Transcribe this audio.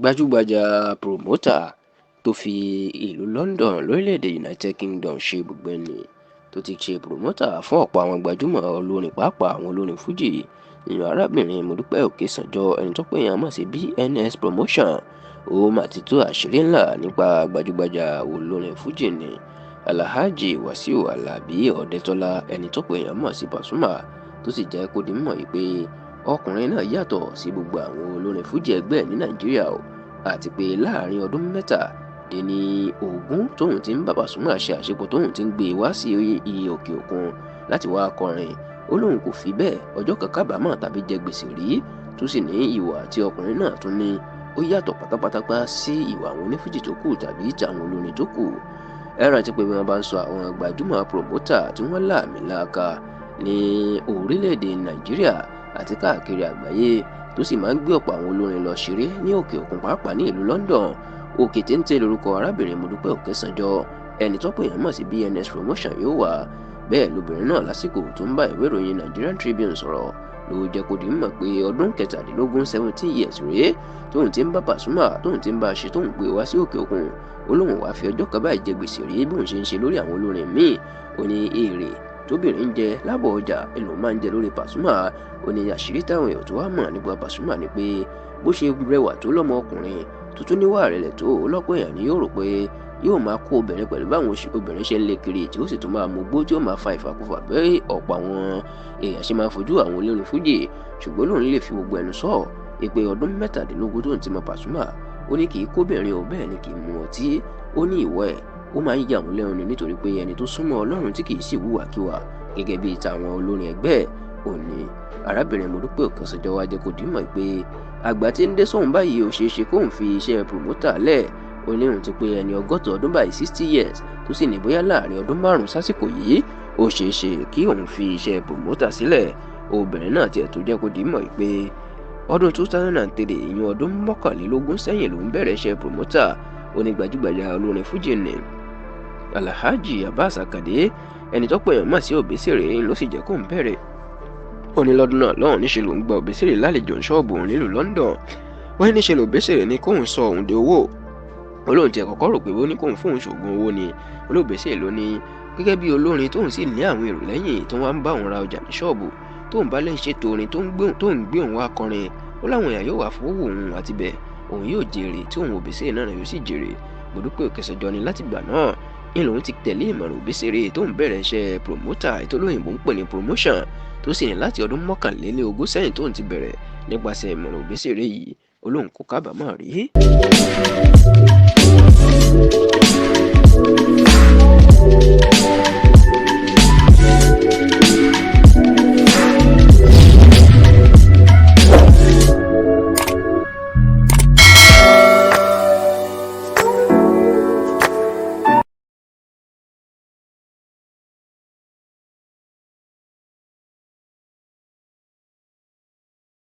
Gbajúgbajà promoter tó fi ìlú London lórílẹ̀‐èdè United Kingdom ṣe ibùgbé ni tó ti ṣe promoter fún ọ̀pọ̀ àwọn gbajúmọ̀ olórin, pàápàá àwọn olórin fújì, ìyẹn arábìnrin Mọ́dúpẹ́ Òkèsànjọ, ẹni tó pè yàn mọ̀ sí BNS Promotion. Ó mà ti tú àṣírí ńlá nípa gbajúgbajà olórin fújì ni Alhaji Wasiu Alabi Ọ̀dẹ́tọ́lá, ẹni tó pè yàn mọ̀ sí Pasuma, tó sì jẹ́ kó di mímọ̀ yìí pé ọkùnrin náà yàtọ̀ sí gbogbo àwọn olórin fújì ẹgbẹ́ ní Nàìjíríà o, àti pé láàrin ọdún 27 tóun ti ń bá Pasuma ṣe àṣepọ̀, tóun ti ń gbé wá sí òkè òkun láti wá kọrin, ó lóun kò fi bẹ́ẹ̀ ọjọ́ kan kábàámọ̀ tàbí jẹ gbèsè rí. Tó sì ní ìwà tí ọkùnrin náà tún ní ó yàtọ̀ pátápátá sí ìwà àwọn onífújì tó kù tàbí tàwọn olórin tó kù. Ẹ rántí pé bí wọ́n bá ń sọ àwọn gbajúmọ̀ promoter tí wọ́n láàmìlaaka ní orílẹ̀-èdè Nàìjíríà àti káàkiri àgbáyé, tó sì máa ń gbé ọ̀pọ̀ àwọn olórin lọ ṣeré ní òkè òkun, pàápàá ní ìlú London, òkè téńté lórúkọ arábìnrin Mọ́dúpẹ́ Òkèsànjọ, ẹni tó pè yàn mọ̀ sí BNS Promotion yóò wà. Bẹ́ẹ̀ lobìnrin náà lásìkò tó ń bá ìwé ìròyìn Nigerian Tribune sọ̀rọ̀ ló jẹ́ kó di mímọ̀ pé ọdún 17, 17 years rèé tóun ti ń bá Pasuma, tóun ti ń bá a ṣe, tóun gbé wá sí òkè òkun. Ó lóun wàá fi ọjọ́ kan báyìí jẹ gbèsè rí bóun ṣe ń ṣe lórí àwọn olórin míì. Ó ní èrè tóbìnrin ń jẹ lábọ̀ ọjà èlò máa ń jẹ lórí Pasuma. Ó ní àṣírí táwọn èèyàn tó wá mọ̀ nípa Pasuma ni pé bó ṣe rẹwà tó lọ́mọ ọkùnrin tó tún níwà rẹ̀lẹ̀ tó, lọ́pọ̀ èèyàn ni yóò rò pé yóò máa kó obìnrin pẹ̀lú báwọn obìnrin ṣe ń lé kiri, tí ó sì tún máa mugbó, tí ó máa fa ìfàkúfà, bẹ́ẹ̀ ọ̀pọ̀ àwọn èèyàn ṣe máa fojú àwọn olórin fújì. Ṣùgbọ́n lòun lè fi gbogbo ẹnu sọ ìpè ọdún 17 tó ń ti mọ Pasuma, ó ní kì í kóbìnrin ò, bẹ́ẹ̀ ni kì í mu ọtí. Ó ní ìwọ ẹ̀ ó máa ń yà wọ́n lẹ́nu nítorí pé ẹni tó súnmọ́ Ọlọ́run tí kì í sì wúwàkiwà gẹ́gẹ́ bíi tàwọn olórin ẹgbẹ́ òní. Arábìnrin Mọ́dúpẹ́ Òkèsànjọ wá jẹ́ kó dìímọ̀ pé àgbà tí ń dé sóun báyìí, ó ṣeé ṣe kóun fi iṣẹ́ promoter lẹ̀. Ó ní òun ti pé ẹni 60 ọdún báyìí, 60 years, tó sì ní bóyá láàrin ọdún 5 sásìkò yìí, ó ṣeé ṣe kí òun fi iṣẹ́ promoter sílẹ̀. Obìnrin náà tiẹ̀ tó jẹ́ kó dìímọ̀ pé ọdún 2003, ìyẹn ọdún 21 sẹ́yìn, lòún bẹ̀rẹ̀ iṣẹ́ promoter. Ó ní gbajúgbajà olórin fújì ni Alhaji Abbas Akande, ẹni tó pè yàn mọ̀ sí Obesere, ló sì jẹ́ kóun bẹ̀rẹ̀. Ó ní lọ́dún náà lọ́hùn níṣẹ́ lòún gba Obesere lálejò ṣọ́ọ̀bù òun nílùú London. Wọ́n ní níṣẹ́ lòbésèré ní kóun sọ òun di owó. Ó lóun tiẹ̀ kọ́kọ́ rò pé ó ní kóun fóun ṣoògùn owó ni. Olóbèsèré ló ní gẹ́gẹ́ bí olórin tóun sì ní àwọn èrò lẹ́yìn tó wá ń bá òun ra ọjà ní ṣọ́ọ̀bù, tóun bá lè ṣètò orin tó ń gbé òun wá kọrin, ó láwọn èèyàn yóò wá fowó òun, àti bẹ́ẹ̀ òun yóò jèrè, tí òun Obesere náà yóò sì jèrè. Mọ́dúpẹ́ Òkèsànjọ ni látìgbà náà ń lòun ti tẹ̀lé ìmọ̀ràn Obesere tóun bẹ̀rẹ̀ iṣẹ́ promoter, ètò olóyìnbó ń pè ní promotion, tó sì ní láti ọdún 21 sẹ́yìn tóun ti bẹ̀rẹ̀ nípasẹ̀ ìmọ̀ràn Obesere yìí, ó lóun kò kábàámọ̀ rí.